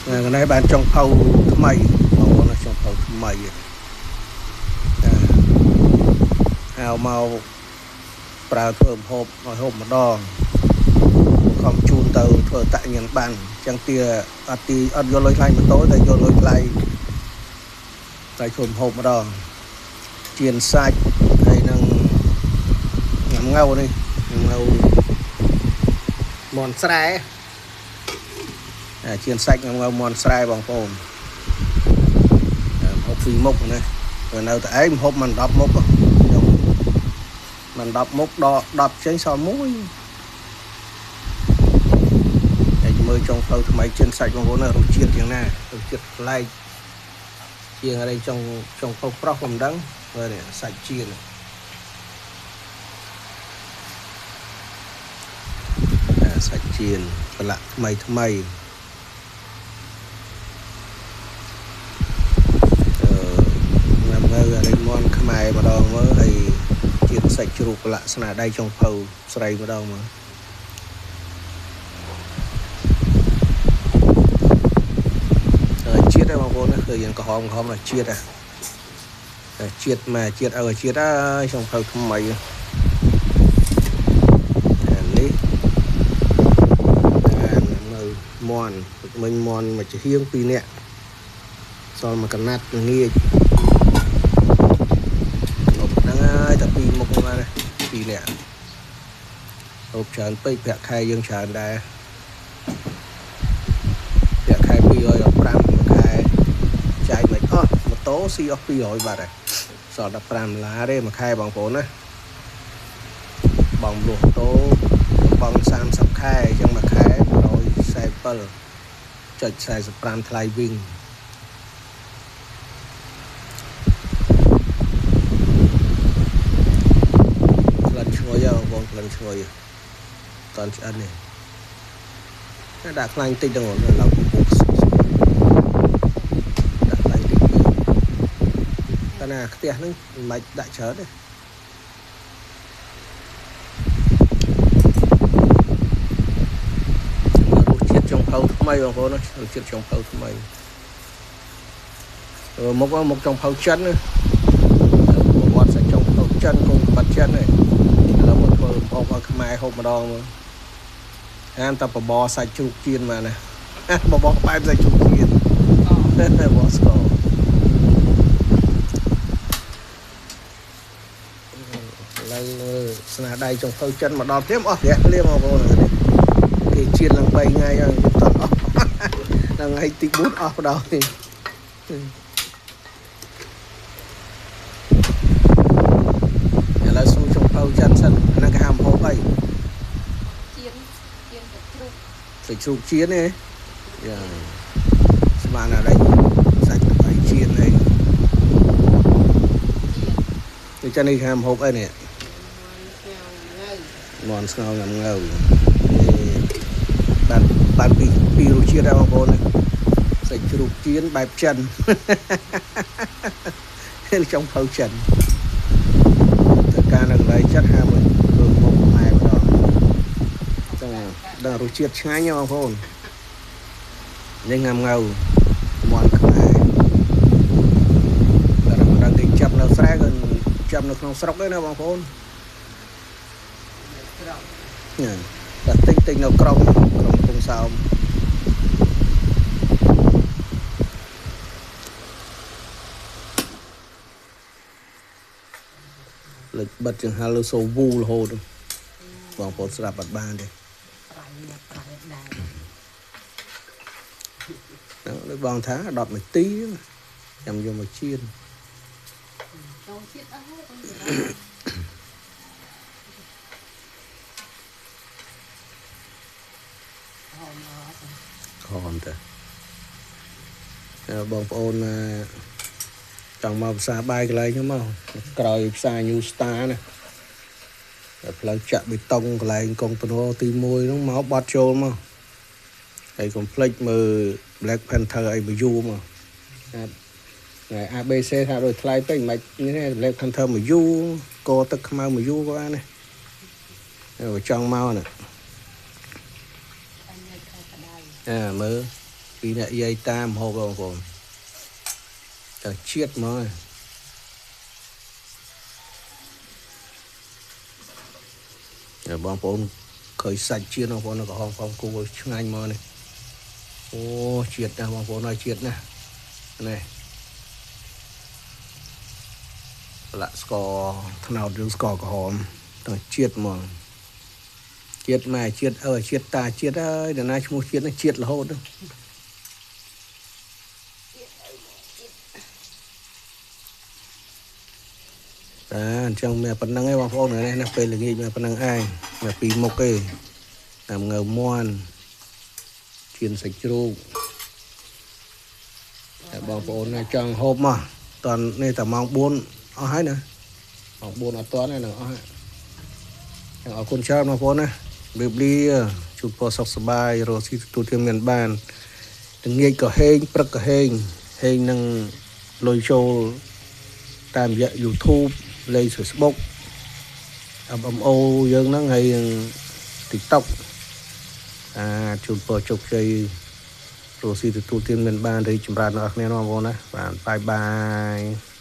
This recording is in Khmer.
កន្លែងបានចុងភៅថ្មីបងប្អូនចុងភៅថ្មីហៅមកប្រើធ្វើម្ហូបឲ្យហូបម្ដងខំជូនទៅធ្វើតញ្ញបានចឹងទាអត់ទីអត់យកលុយថ្លៃម៉ូតូតែយកលុយថ្លៃតែធ្វើម្ហូបម្ដងជៀនសាច់ហើយនឹងញ៉ាំងៅនេះញ៉ាំងៅមន់ស្រែជៀនសាច់ញ៉ាំងៅមន់ស្រែបងប្អូនហូបពីរមុខណាព្រោះនៅតែឯងហូបមិន10មុខខ្ញុំមិន10មុខដក10ចេញសល់មួយហើយមើលចុងផ្លូវថ្មីជៀនសាច់បងប្អូនណារសជាតិយ៉ាងណារសជាតិប្លែកជាងអីចុងចុងផ្លូវប្រុសក៏មិនដឹងមើលនេះសាច់ជៀនសាច់ជៀនប្រឡាក់ថ្មីថ្មីញ៉ាំងៅអរិមន់ខ្មែរម្ដងមើលហើយជាតិសាច់ជ្រូកប្រឡាក់ស្នាដៃចុងភៅស្រីម្ដងមើលជាតិបងប្អូនណាគឺយើងក្រហមក្រហមដល់ជាតិហ่ะជាតិមកជាតិឲ្យជាតិហើយចុងភៅថ្មីនេះនៅមន់មិញមន់មួយចំហៀង2នាក់សល់មួយកណាត់ងាយលុបហ្នឹងហើយតែពីរមុខហ្នឹងណា2នាក់ហូបច្រើនពេកប្រាក់ខែយើងច្រើនដែរប្រាក់ខែ215ខែចាយមិនអស់ម៉ូតូស៊ីអស់200បាត់ហើយសល់15ដុល្លារទេមួយខែបងប្អូនណាបងលក់ម៉ូតូបង30ខែអញ្ចឹងមួយខែ147.45ថ្លៃវិញក្លិនឈ្ងុយបងប្អូនក្លិនឈ្ងុយតន់ឆ្អិននេះដាក់ខ្លាញ់តិចហ្នឹងឡើងពុកដាក់ខ្លាញ់តិចពេកតែណាខ្ទះហ្នឹងមិនបាច់ដាក់ច្រើនទេរសជាតិចុងភៅថ្មីបងប្អូនរសជាតិចុងភៅថ្មីមុខមុខចុងភៅចិនណាប្រវត្តិសាច់ចុងភៅចិនគង់បាត់ចិនទេឥឡូវមកធ្វើម្ហូបឲ្យខ្មែរហូបម្ដងមើលអានតែបបរសាច់ជ្រូកចៀនមកណាបបរបែបសាច់ជ្រូកចៀនបបរស្ករឡើងស្នាដៃចុងភៅចិនមកដល់ភ្លាមអស់រះភ្លាមបងប្អូនគេចៀនឡើង3ថ្ងៃហើយតអស់ដល់ថ្ងៃទី4អស់បណ្ដោយឥឡូវស៊ូចុងភៅចិនសិនអាហ្នឹងគេហៅម្ហូបអីចៀនចៀនសាច់ជ្រូកសាច់ជ្រូកចៀនទេយ៉ាស្មានអីសាច់អីចៀនអីនេះចានេះគេហៅម្ហូបអីនេះមន់ស្ងោងងៅបានបានពីរសជាតិដែរបងប្អូនសាច់ជ្រូកចៀនបែបចិនចុងភៅចិនធ្វើការនៅកន្លែងចិត្តហាមួយធ្វើមុខខ្មែរម្ដងចឹងដល់រសជាតិឆ្ងាញ់បងប្អូននេះងាំងៅមន់ខ្មែរតែមិនដឹងគេចាប់នៅស្រែក៏ចាប់នៅក្នុងស្រុកទេណាបងប្អូនតែតិចតិចនៅក្រុងក្រុងកំពង់សោមលេចបិទចង្ហាលើសូវូរហូតបងប្អូនស្រាប់អត់បានទេហ្នឹងដូចបងថា10នាទីចាំយកមកចៀនចូលជាតិអស់ហើយខំទៅបងប្អូនចង់មកផ្សារបាយកន្លែងហ្នឹងមកក្រោយផ្សារ New Star ណាតែផ្លូវចាក់បេតុងកន្លែងកុងតឺន័រទី1ហ្នឹងមកបត់ចូលមកហើយកុំភ្លេចមើល Black Panther អីមួយយូរមកថ្ងៃ ABC ថាដូចថ្លៃពេកមិននេះ Black Panther មួយយូរកទឹកខ្មៅមួយយូរក៏បានដែរចង់មកណាមើល ពីអ្នកយាយតាមហូបបងប្អូនតែជាតិមកហើយបងប្អូនឃើញសាច់ជាតិបងប្អូនក្រហមខំគួរឆ្ងាញ់មកនេះអូជាតិណាស់បងប្អូនហើយជាតិណាស់នេះប្រឡាក់ស្ករត្នោតយើងស្ករក្រហមទាំងជាតិហ្មងជាតិម៉ែជាតិអើជាតិតាជាតិអើយដល់ណាឈ្មោះជាតិនេះជាតិរហូតតាអញ្ចឹងមានប៉ុណ្្នឹងឯងបងប្អូននេះណាពេលល្ងាចមានប៉ុណ្្នឹងឯងមានពីរមុខទេតាមងើមន់ជៀនសាច់ជ្រូកតែបងប្អូនណាចង់ហូបមកតន់នេះតែម៉ោង4អស់ហើយណាម៉ោង4អត់តាន់ទេនឹងអស់ហើយអរគុណច្រើនបងប្អូនណាជម្រាបលាជួបពរសុខសប្បាយរកស៊ីទទួលទានមានបានល្ងាចក៏ហេងព្រឹកក៏ហេងហេងនឹងលុយចូលតាមរយៈ YouTube លេខ Facebook MMO យើងហ្នឹងហើយ TikTok អាជូនពរជោគជ័យរកស៊ីទទួលទានមានបានរីកចម្រើនដល់អ្នកគ្នាបងប្អូនណាបាទបាយបាយ។